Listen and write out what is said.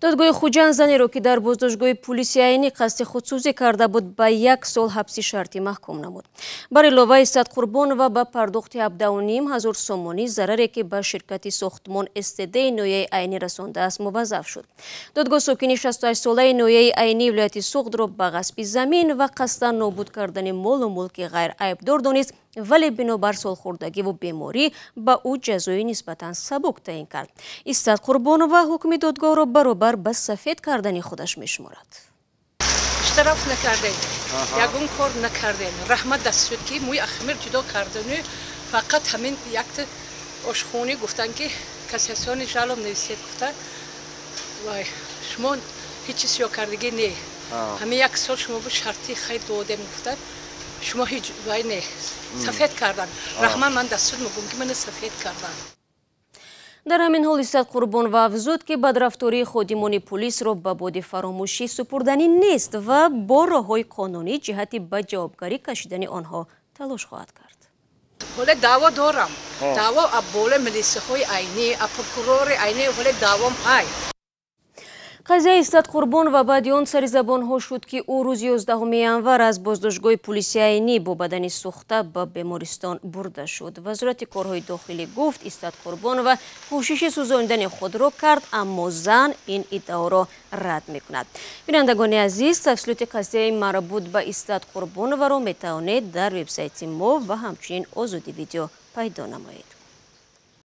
Додгоҳи Хуҷанд занеро, ки дар боздоштгоҳи пулиси Айнӣ қасди худсӯзӣ карда буд, ба 1 сол ҳабси шартӣ маҳкум намуд. Бар илова, Иссат Қурбонова ба пардохти 17,5 ҳазор сомонӣ зараре, ки ба ширкати сохтмон СТД ноҳияи Айнӣ расондааст, муваззаф шуд. Додгоҳ сокини 68-солаи ноҳияи Айнӣ вилояти Суғдро ба ғасби замин ва қасдан нобуд кардани молу мулки ғайр айбдор донист, вале бинобар солхӯрдагиву беморӣ ба ӯ ҷазои нисбатан сабук таъин кард. Иссат Қурбонова ҳукми додгоҳро баробар ба сафед кардани худаш мешуморад. Штраф накардем, ягон кор накардем. Раҳмат даст ки мӯи ахмир ҷудо кардану фақат ҳамин якта ошхонӣ гуфтан, ки кассационный жалоба нависед гуфта. Вай, шумо ҳеҷ чиз ё кардагӣ не, ҳамин як сол шумо бу шарти хай додем гуфта, шумо ҳеҷ вай не, сафед кардан. Раҳмат, ман дастур мегӯм, ки мана сафед кардан. Дар ҳамин ҳол, Иссат Қурбонова афзуд, ки бадрафтории ходимони пулисро ба боди фаромӯшӣ супурданӣ нест ва бо роҳҳои қонунӣ ҷиҳати ба ҷавобгарӣ кашидани онҳо талош хоҳад кард. Ҳоле даъво дорам, даъво болои милисаҳои Айнӣ, прокурори Айнӣ, ҳоле даъвом ҳай. Қазияи Иссат Қурбонова баъди он сари забонҳо шуд, ки ӯ рӯзи 11 январ аз боздоштгоҳи пулиси Айнӣ бо бадани сӯхта ба бемористон бурда шуд. Вазорати корҳои дохилӣ гуфт, Иссат Қурбонова кӯшиши сӯзонидани худро кард, аммо зан ин иддаоро рад мекунад. Бинандагони азиз, тафсилоти қазияи марбут ба Иссат Қурбонованро метавонед дар вебсайти мо ва ҳамчунин Озодӣ Видео пайдо намоед.